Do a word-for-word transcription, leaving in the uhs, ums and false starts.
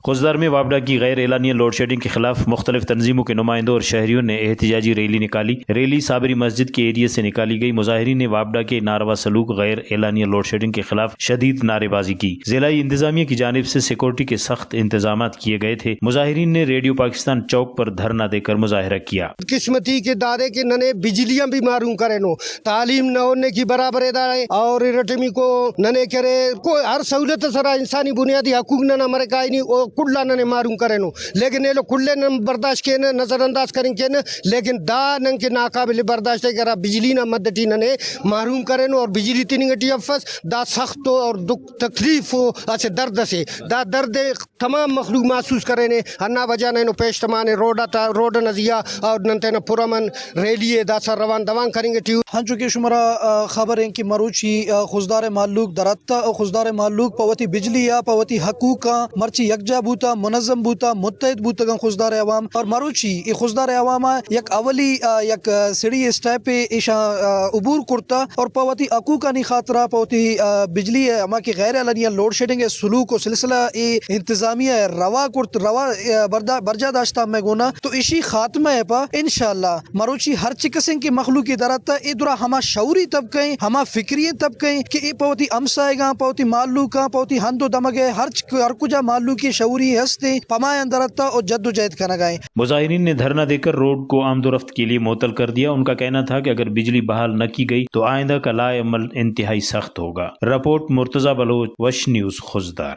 خضدار میں واپڈا کی غیر اعلانیہ لوڈ شیڈنگ کے خلاف مختلف تنظیموں کے نمائندوں اور شہریوں نے احتجاجی ریلی نکالی۔ ریلی صابری مسجد کے ایریے سے نکالی گئی۔ مظاہرین نے واپڈا کے ناروا سلوک، غیر اعلانیہ لوڈ شیڈنگ کے خلاف شدید نعرے بازی کی۔ ضلعی انتظامیہ کی جانب سے سیکورٹی کے سخت انتظامات کیے گئے تھے۔ مظاہرین نے ریڈیو پاکستان چوک پر دھرنا دے کر مظاہرہ کیا۔ قسمتی کہ دادے کہ ننے بجلی آن بھی محروم کرینو، تعلیم نہ ہونے کی برابر ادا ہے، اور ارٹمیکو ننے کرے کوئی ہر سہولت سرا انسانی بنیادی حقوق ننا مرے کائنی، او کل آ ننے محروم کرینو۔ لیکن ایلو کل ءِ نن برداشت کینہ، نظر انداز کرنگ کینہ، لیکن دا نن کہ ناقابل برداشت ءِ کہ ہرا بجلی نا مد ٹی ننے محروم کرینو اور بجلی تننگ ٹی افس، دا سخت و اور دکھ تکلیف و اسہ درد اسے۔ دا درد ءِ تمام مخلوق محسوس کرینے، ہندا وجہ نا اینو پیش تمانے روڈ آتا، روڈ ئنا زیہا، اور نن تینا پرامن ریلی ءِ داسہ روان دوان کننگ ٹی اُن۔ ہنچو کہ شمارا، آ، خبر ان کہ مروچی، آ، خضدار مالوک دراتہ و خضدار مالوک پہ وتی بجلی آ، پہ وتی حقوق آ مرچی یکجا بوتا، منظم بوتا، متحد بوتگان خضدار عوام۔ اور مروچی ای خضدار عوام آ یک اولی، آ، یک، آ، سڑی اسٹیپ ءِ ایشان، آ، عبور کرتا اور پہ وتی حقوق آنی خاطرا، پہ وتی، آ، بجلی ءِ ہما کہ غیر اعلانیہ لوڈ شیڈنگ ءِ سلوک و سلسلہ ءِ انتظامیہ ءِ روا کرت، روا، آ، بردا-، برجا داشتہ ہمے گونا۔ تو اشی خاتمہ ءِ پا انشاءاللہ مروچی ہر چکسن کہ مخلوق ءِ دراتہ، ایدرا ہما شعوری طبقہ ءِ، ہما فکری طبقہ ءِ کہ ای پہ وتی ہمسائگاں، پہ وتی مالوکاں، پہ وتی ہند و دمگ ءِ ہر چ-، ہر کجا مالوک ءِ شعوری ہست ءِ، پمایان دراتہ و جد و جہد کنگا ءِ۔ مظاہرین نے دھرنا دے کر روڈ کو آمد و رفت کے لیے معطل کر دیا۔ ان کا کہنا تھا کہ اگر بجلی بحال نہ کی گئی تو آئندہ کا لائحہ عمل انتہائی سخت ہوگا۔ رپورٹ مرتضی بلوچ، وش نیوز، خضدار۔